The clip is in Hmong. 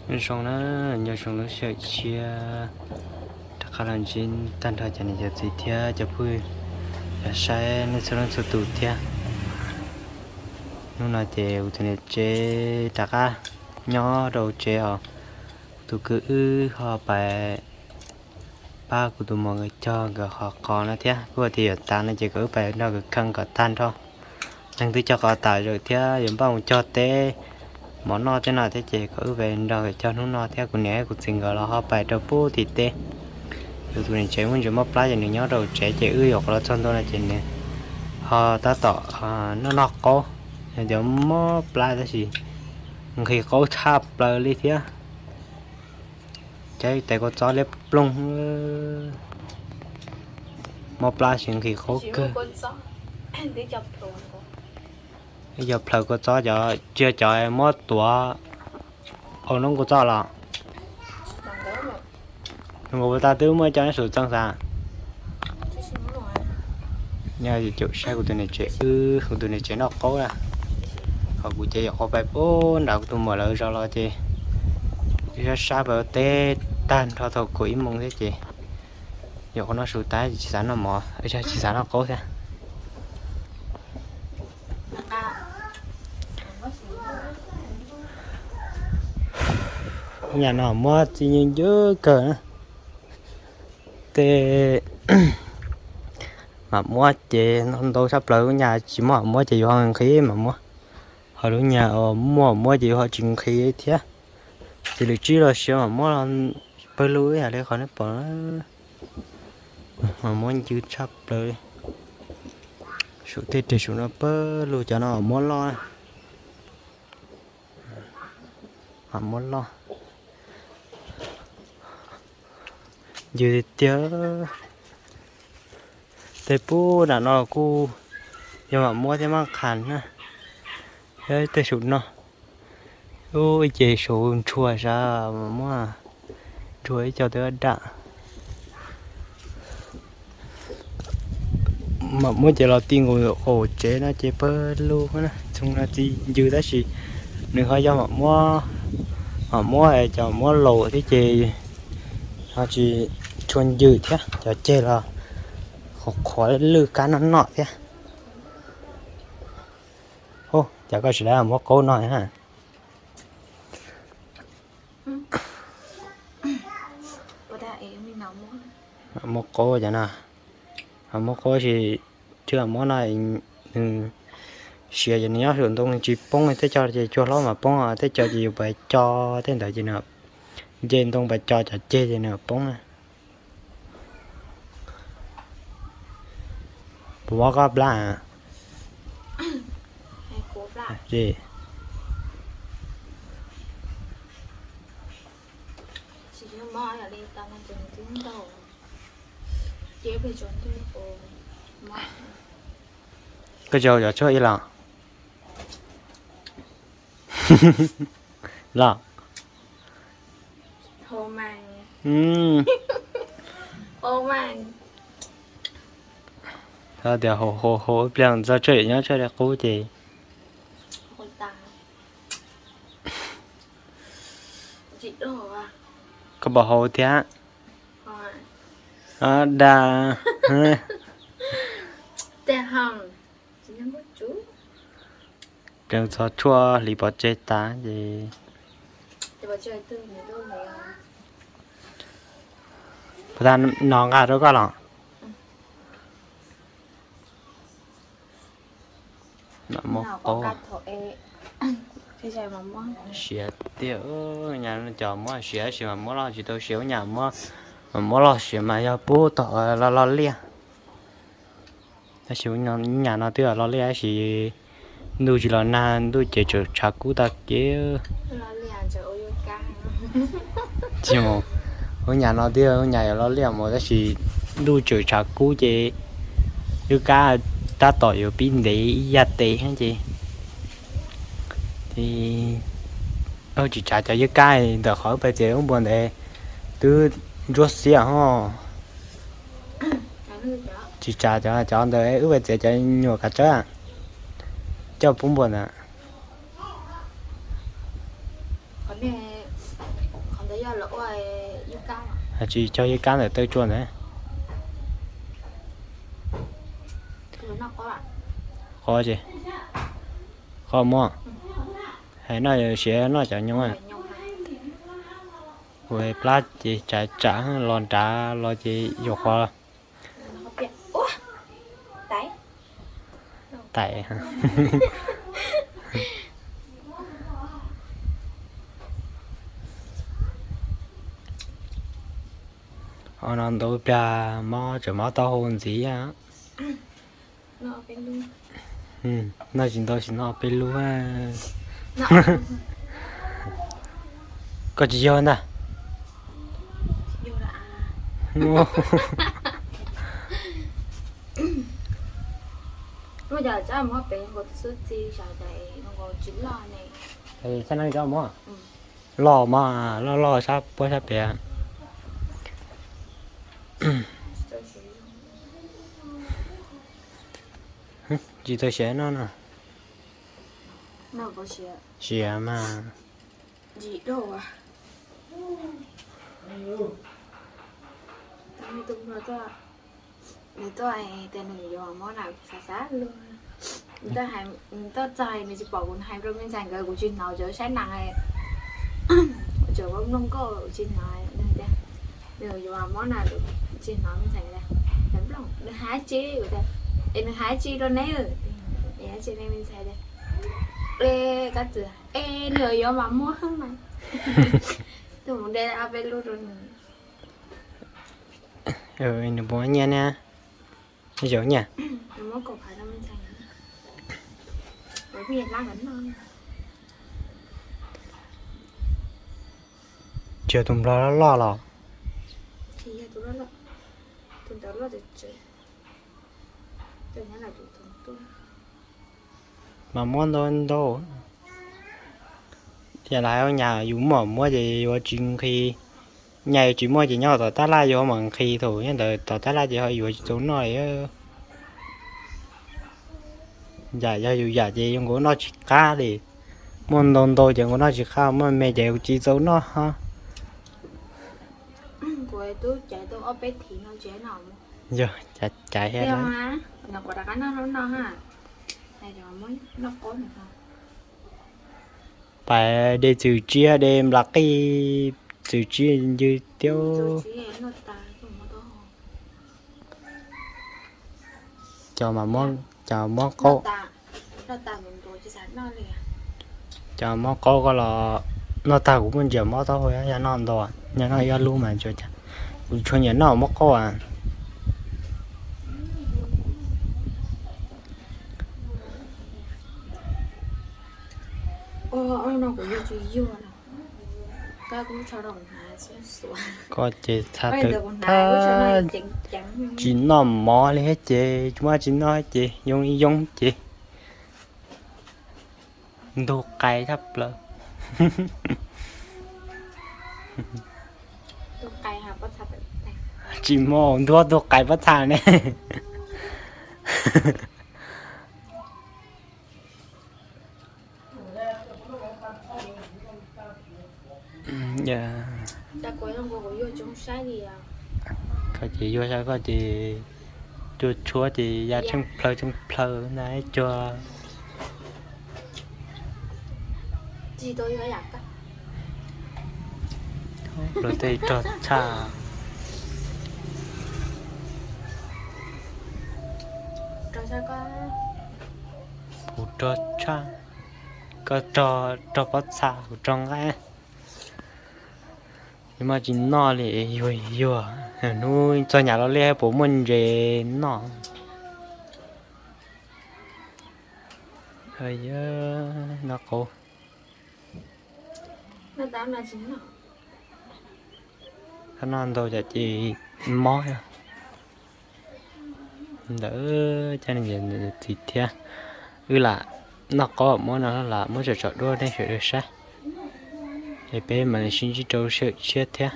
Nyob zoo na, nyob zoo lub sij hawm tshiab, rov qab los ntsib tag nrho cov niam cov txiv thiab cov phooj ywg saib nej txhua leej txhua tus thiab. Hnub no ces kuv tus niam tsev rov qab nyob rau tsev os. Kuv tus kwv wb ho pais pab kuv tus muam nkawd cog nkawd qhov qos no thiab, kuj tias yuav tas no ces kom wb pais nrog nkawd kheej kom tag nrho. Leej twg cog qos tas zawm thiab yuav npaj mus cog teb mov noj tej no thiab ces kom wb pais nrog nkawd cog hnub no thiab. Kuv niam thiab kuv txiv nkawd los ho pais rau pem tim teb. Kuv tus niam tsev muaj ntsis mob plab ces nws nyob rau tsev ces wb yuav qhov los txog ntua no ces nws ho tab tom noj noj qaub, nws cov mob plab tab sis nqhis qaub tshaj plaws li thiab. Cov tais kua txob liab ploog, mob plab sis nqhis qaub kawg. Ib co plhaws kua txob cov tsis yog cov muab tuav au noob kua txob los? Nkaus puas tas twb muaj cov nyob saum txee xav. Nyob caum saib kuv tus niam tsev wb, kuv tus niam tsev noj qaub na. Ho kuv ces yuav qhov pais pem nram kuv tus muam lawv zos los ces sab sab pem teb tag nrho thaum kaum ib moos thiab ces yuav qhov noj su tas tsis xav noj mov, tsis xav noj qaub thiab. Nyaj no muab txi nyeej ncw kawg na. Tej mam muab ces ntau tshaj plaws, nyaj tsis muab mam muab ces yus ho nqhis mam muab, ho lub nyaj uas muaj mam muab ces yus ho tsis nqhis thiab. Ces lwm tsib los siav mam muab pawg lug ib yam li qhov nej pom. Mam muab ncw tshaj plaws. Saum tej reg saum no pawg lug cov no mam muab loj, mam muab loj. Ncw tiag tiag. Tej pub nram no kuj yog mam muab thiab maj qhas na. Thiab tej saum no, ub, ib ce saum ntshua sav mam muab, ntshua ib co twb dam. Mam muab ces los ti nkaus qaum tsev no ces pawg lug na, txhoov no txi ncw tab sis nws ho yog mam muab, mam muab cov muab laus thiab ces ho tsis tshua ncw thiab, cov ceg los qhuav qhuav lwj kab noj noj thiab. Hu, cas koj tsis lawv muab qaub no na? Muab qaub cov no, muab qaub sis, tsis muab no, nws siav ces nws nyob saum ntoo tsis poob, tej co ces cua hlob mas poob, tej co ces yus pais co, tej ntawd ces nws nce ntoo pais co cov ceg ces nws poob na. Puas mob koj plab? Koj tsis hau cov tshuaj ib los? Los? Tias hau hau hau ib pliag txog tshuaj nyob tshuaj li qub ces koj puas hau thiab? Da. Tseem txog tshuaj hliv pov tseg tas ces puas tas no nqa rau koj los? Siav tiag, nyaj cov muab siav tab sis mas muab los tsis tau siav, ua nyaj mas muab los siav mas yog pub tom lo lo liaj. Tab sis nyaj no twb lo liaj tab sis ntuj tsis los nag, ntuj ces tseem tshav kub tag kev. Tsis mus, ua nyaj no twb ua nyaj yuav lo liaj mus tab sis ntuj tseem tshav kub ces lub kab tab tom yuav pib ntev ib yam tes ces, tsis tsav cov yawg kab ntawm qhov wb pais txiav lub npua ntawd twb ntsuab xiab ho. Tsis tsav cov, cov ntawd wb pais txiav cov nyuam kav tsawb coj pub npua ntawd. Tsis cog yub kab ntawm taw tsua ntawd. Qhov ces, qhov muab, hais noj siav noj cov nyoos. Ua plab ces tsam tsam los nrad los ces yuav qhuav. Tais. Ho no ntau pliag mob tseem mob taub hau ntxiv. Noj tsis ntau sim no peb lub. Koj tsis yog ntag. Loj mas, loj loj sab puab sab pem. Tsis tau siav no no. Siav mas. Nws tuaj tias nws yuav mob na, xav xav luag. Nws tuaj txog nws tsis pom kuv hais rau me ntxhais nkawd, kuv tsis hnov, tsuas saib nees, tsuas mloog nkauj kuv tsis hnov. Nws tias nws yuav mob na, kuv tsis hnov me ntxhais tias, nws hais dab tsi, kuv tias, es nws hais dab tsi rau neb, es dab tsi ne me ntxhais tias, e, kab txwm, e, nws yuav mas muab mas. Tus mus de ob peb lub rau nws. Nws puas nyiaj ne? Zaum nyiaj. Tsis yog tus nplog loj loj los? Mas muab ntau ntau. Thiaj li hais nyab yus muaj muab ces yuav tsis nqhis. Nyab yus tsis muaj ces nyob tom tab laj yus mam nqhis, thaum nyob ntawd tom tab laj ces ho yuav tsis txaus noj li. Yam yog yus yam ces yus nkaus noj tsis qab li. Muaj ntau ntau ces nkaus noj tsis qab, muaj me ces tsis txaus noj ho. Yog caiv thiab. Pais de txwm tsiab, de nplas qij, txwm tsiab ncw tiab. Cov mas, cov mob qaub. Cov mob qaub ko los noj tag kuv muaj ntsia mob taub hau, yog noj ntau, yog noj ib ob lub mas kuv tsis nyiam noj mob qaub as. Koj ces txha tawm tag, tsis noj mov li thiab ces, tsis muaj tsis noj ces yoo li yoo ces. Ntug qais tshaj plaws. Tsis muaj ntug, ntug qais pob txha ne. Koj ces yuag sab koj ces cuag tshuab ces ya tsheej plhaw tsheej plhaw na cuag. Luag tej rog tshaj. Kuv rog tshaj, koj rog pob txha, kuv rog nqaij. Muaj tsis noj li, yuag yuag. Hnub txog nyam los li puas muaj ntses noj? Noj qaub. Noj ntau ces mob. Ntawd cov niam txiv thiab wb lam noj qaub muab no lam muab tsom tsom duab nej sawv daws saib. Es peb mam li sib ntsib rau sij hawm tshiab thiab.